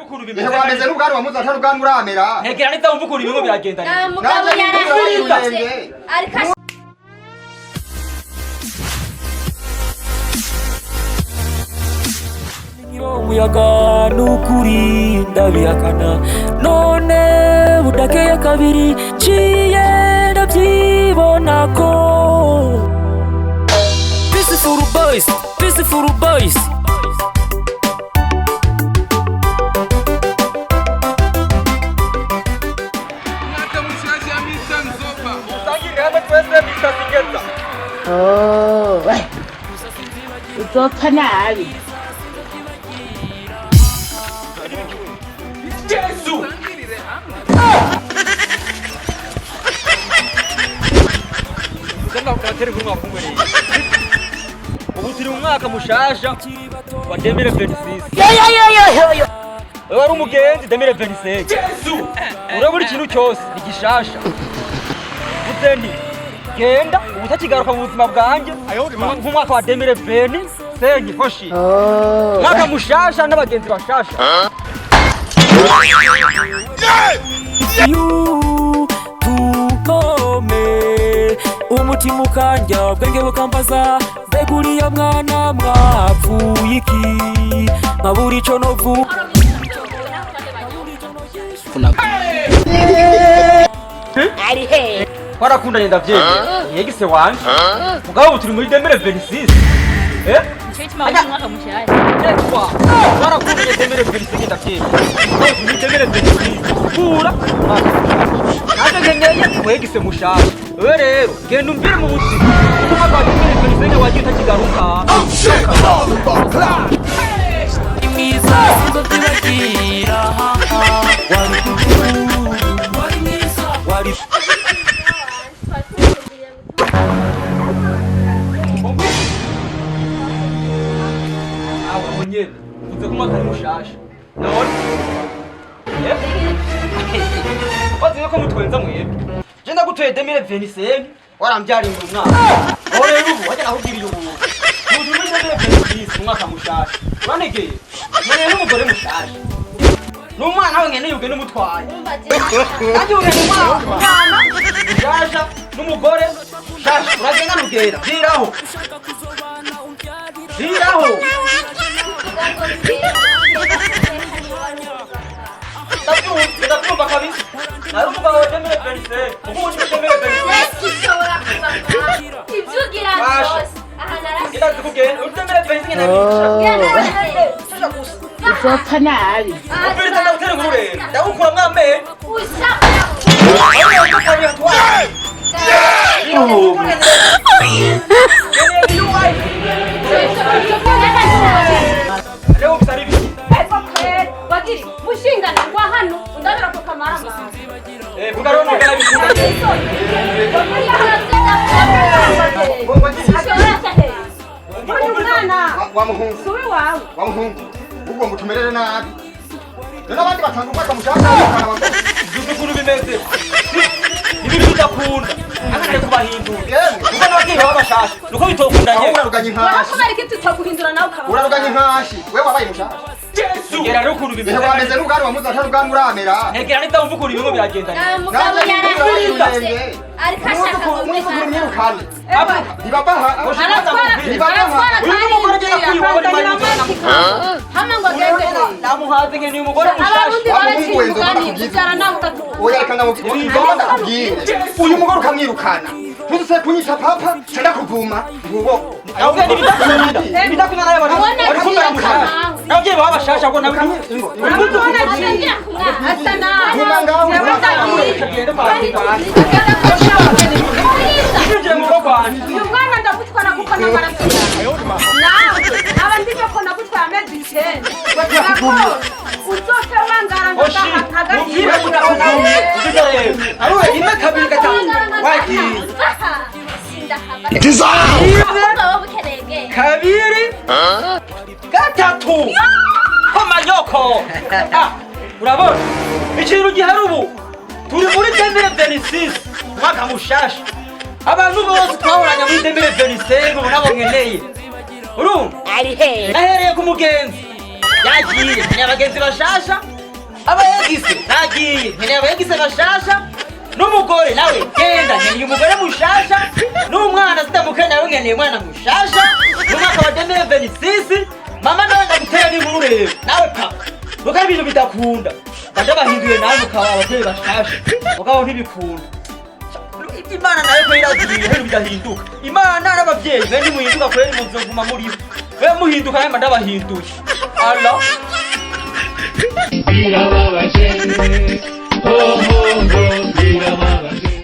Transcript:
Ukuntu bimeze. Ehe, wameze n'ubwanwa muzi atari ubwanwa uramera. Ntegera neza wumve ukuntu ibintu biragenda Nta rero. mugabo Nanjye yarahindutse. ndumva. Ariko Umuyaga n'ukuri ndabihakana, none budakeye kabiri nciye ndabyibona ko Peaceful boys, peaceful boys. Mwaka mushyashya Mr. Nzoba. Usangirire hamwe twese Mr. Singeza. Oh, uzopfa nabi. Yesu! Dusangirire hamwe. Ubu turi mu mwaka mushasha wa 2026. Wewe wari umugenzi 2025. Urabura ikintu cyose ni gishasha. Mvuze nti genda ubu utakigaruka mu buzima bwanjye nk'umwaka wa 2025 hoshi. Oh, Mwaka mushasha n'abagenzi bashasha. You tukome umutima ukanja, ubwenge bukambaza, mbega uriya mwana mwapfuye iki? Nkabura ico novu. Ari he? Twarakundanye ndavyemera. Yegise wanje. Mugabo ubu turi muri 2026. Eh? Nico gituma wumva umwaka mushasha. Yetwa. Twarakundanye 2025 ndavyemera. Mugabo turi muri 2026. Kura. Nanjye nkeneye wegise mushasha. Wewe rero genda umbwire mu buzima. Kuko umwaka wa 2025 wagiye utakigaruka. Mwiza sinzovyibagira, wari wari mwiza wari. Aho nyene. Uze ko umwaka ari mushasha. None? Eh? Bazi ko mutwenza mwebwe. Je ndagutoye 2025 warambyariye umwana. Aho rero ubu wajya nakubwiriye ubu. Ubu muri 2026 umwaka mushasha. Uranegeye. Nkeneye n'umugore mushasha. N'umwana we nkeneye ugende umutwaye. Nanjye ugenda umwana mushasha n'umugore mushasha. Uragenda rugera. Viraho. Viraho. Ndabyumva, ndabyumva kabisa. Nari umugabo wa 2025. Ubu muri 2025. Ushobora kuva ibyo ugira byose aha narasize. Ndazi kugenda. Uri 2025 ndabica. Uzopfa nabi. Umviriza ndagutera inkuru rero. Ndagukuramwo amenyo. Ushaka Bagiri mushingana ngwa hano undabira ko kamarama. Wa muhungu. Suwe wawe. Wa muhungu. Ugomba utumerere nabi. None abandi batanga umwaka mushasha abana bato. Ukuntu bimeze ibintu bidakunda akajya kubahindura Yemwe. kuko n'ababyeyi baba bashasha nuko bitokunda Aho nyene. uraruganya inkashi. Warakubera iki tutaguhindura nawe ukaba? Uraruganya inkashi. Wewe wabaye mushasha. Tegera rero ukuntu Ehe, bimeze. wameze n'ubwanwa muzi atari ubwanwa uramera. Ntegera neza wumve ukuntu ibintu biragenda Nta rero. mugabo Nanjye yarahindutse. Ariko ashaka Mwuzukuru mwirukane. Aba- Ntibabaha. Aratwara, aratwara. Uyu ni umugore ugenda kuri wowe. Akanzanira amatsiko hama ngo agende. Namuhaze nkeneye umugore mushasha. Abarundi Wa baraciye muhungu wenze umugani ndakubwiza. ubyara nawe utatu. Oya, reka ndamubwire. Ngomba ndakubwire. Uyu mugore ukamwirukana. Ntuzuse kunyita papa, nca ndakuvuma. Nguwo. Ahubwo ni ibidakunda ibidakunda nawe bari Abona bari kumera akira mushasha. nawe. N'ababyeyi baba bashasha ahubwo nawe Urabona atangira kumwana asa nabi. Guma ngaho. Jewe ndagiye. Kagende kwa muganga. Mwiza. Kwinjira mu rugo rwanjye. Uyu mwana ndagutwara kuko n'amaraso yawe. Nawe aba ndi nyoko nagutwaye amezi 9. Uzopfe wangara Oshi, mubwire ko ufite rero. Aruwe rimwe kabiri gatatu. Wagiye. Sindahava. Kabiri. Gatatu. Komanyoko. Ah, urabona? Ikintu gihari ubu. Turi muri 2026. Mwaka mushasha. Abantu bose twahoranye muri 2025 ubu nabo nkeneye. Urumva? Ari he? Nahereye ku mugenzi. Yagiye. Ni abagenzi bashasha. Aba ex nagiye, nkeneye aba ex bashasha. N'umugore nawe genda, nkeneye umugore mushasha. N'umwana sitamukeneye, nawe nkeneye umwana mushasha mu mwaka wa 2026. Mama nawe ndagutera n'inkuru rero, nawe papa, nuko ari ibintu bidakunda, mba ndabahinduye nawe mukaba ababyeyi bashasha, mugabo ntibikunda. Imana nayo ko iragiye ibintu bidahinduka. Imana n'ababyeyi mwe ntimuhinduka kweri, muzoguma muriho. Mwe muhinduka, nawe mba ndabahinduye ala. Birababaje, ho ho ho, birababaje.